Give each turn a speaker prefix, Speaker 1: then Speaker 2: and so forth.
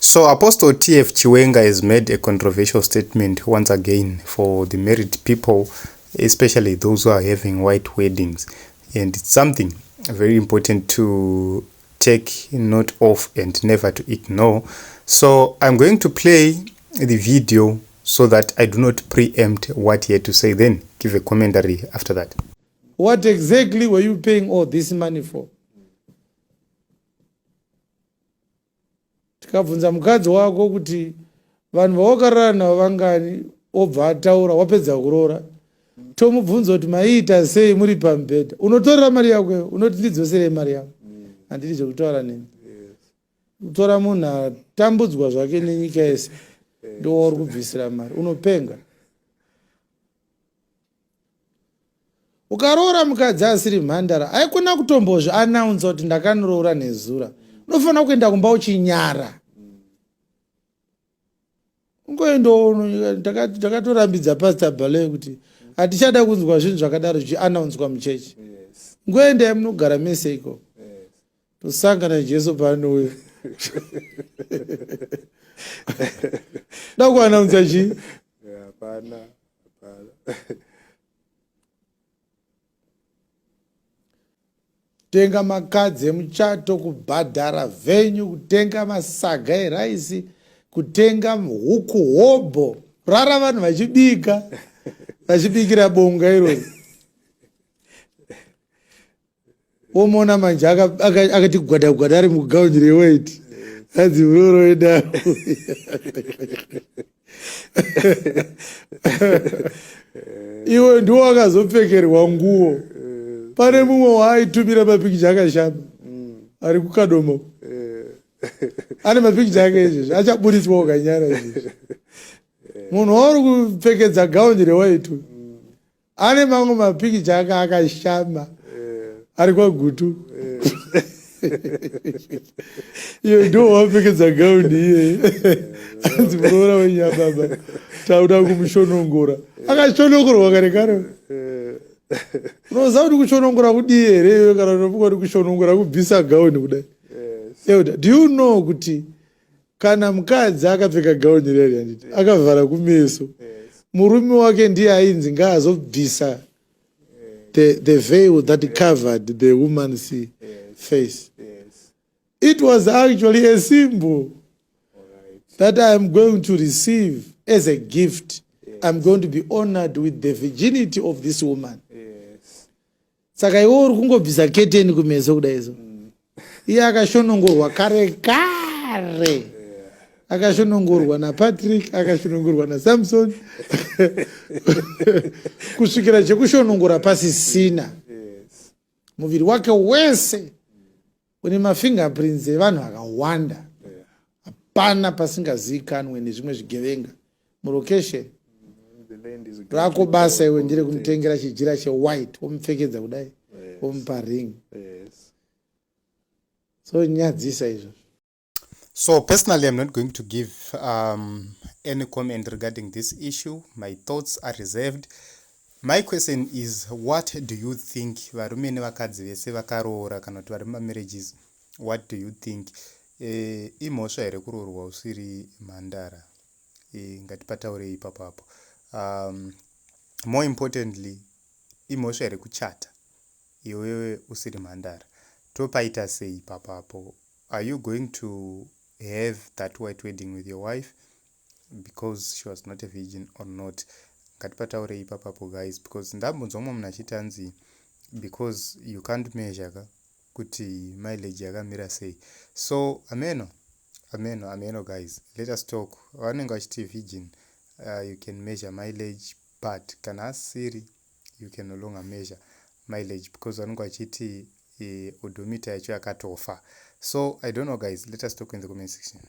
Speaker 1: So Apostle TF Chiwenga has made a controversial statement once again for the married people, especially those who are having white weddings. And it's something very important to take note of and never to ignore. So I'm going to play the video so that I do not preempt what he had to say, then give a commentary after that.
Speaker 2: What exactly were you paying all this money for? Tikabvunza mukadzi wako kuti vanhu vawakarara navo vangani, obva ataura wapedza kuroora. Tomubvunza kuti maiita sei muri pamubhedha, unotorera mari yako iwe, unoti ndidzoserei mari yangu, handidi zvekutaura nemi. Kutora munhu atambudzwa zvake nenyika yese ndowauri kubvisira mari, unopenga. Ukaroora mukadzi asiri mhandara haikona kutombozvi anaunza kuti ndakanoroora nezura. Unofanira kuenda kumba uchinyara. Ungoendawo ndakatorambidza Pastor Bale kuti hatichada kunzwa zvinhu zvakadaro zvichianaunzwa muchechi. Ngoendai munogara mese ikoko. Tosangana Jesu paanouya. Da kuanaunza chii?
Speaker 3: Hapana, hapana.
Speaker 2: Kutenga makadzi emuchato, kubhadhara venue, kutenga masaga eraisi, kutenga huku hobho, rara vanhu vachibika, vachibikira bonga irori. Womuona manje akati gwada gwada ari mugauni rewhite, hanzi murooro weda. Iwe ndiwo wakazopfekerwa nguo. Pane mumwe waaitumira mapikicha akashama ari kuKadomo, ane mapikicha ake izvezvi achaburitswa ukanyara izvezvi. Munhu wauri kupfekedza gauni rewhite ane mamwe mapikicha ake akashama ari kwaGutu. Iyo ndiwo wapfekedza gauni iyeye, anzi muroora wenyababa tauda kumushonongora. Akashonongorwa kare kare. Unoziva kuti kushonongora kudii here iwe? Kana unofunga kuti kushonongora kubvisa gauni kudai, Elder, do you know kuti kana mukadzi akapfeka gauni reri, handiti akavhara kumeso, murume wake ndiye ainzi ngaazobvisa the veil that covered the woman's face? It was actually a symbol that I am going to receive as a gift. I'm going to be honored with the virginity of this woman. Saka iwe uri kungobvisa keteni kumeso kudai so, iye akashonongorwa kare kare, akashonongorwa naPatrick, akashonongorwa naSamson, kusvikira chekushonongora pasisina. Muviri wake wese une mafingerprints evanhu akawanda, hapana pasingazivikanwe nezvimwe zvigevenga mulocation. Rako basa iwe ndire kumutengera chijira chewhite, womupfekedza kudai, womupa ring. So nyadzisa izvozvo.
Speaker 1: So personally, I'm not going to give any comment regarding this issue. My thoughts are reserved. My question is, what do you think? Varume nevakadzi vese vakaroora kana kuti vari mumamarriages, what do you think? Imhosva here kuroorwa usiri mhandara? Ngatipataurei ipapo apo. More importantly, imhosva here kuchata iwewe usiri mhandara? Topaita sei ipapo apo? Are you going to have that white wedding with your wife because she was not a virgin or not? Ngatipataurei ipapapo, guys, because ndambonzwa mumwe munhu achiti anzi because you can't measure ka kuti mileage yakamira sei. So ameno, ameno, ameno, guys, let us talk. Vanenge vachiti virgin, you can measure mileage, but kana asiri, you can no longer measure mileage because vanenge vachiti odometer yacho yakatofa. So I don't know, guys, let us talk in the comment section.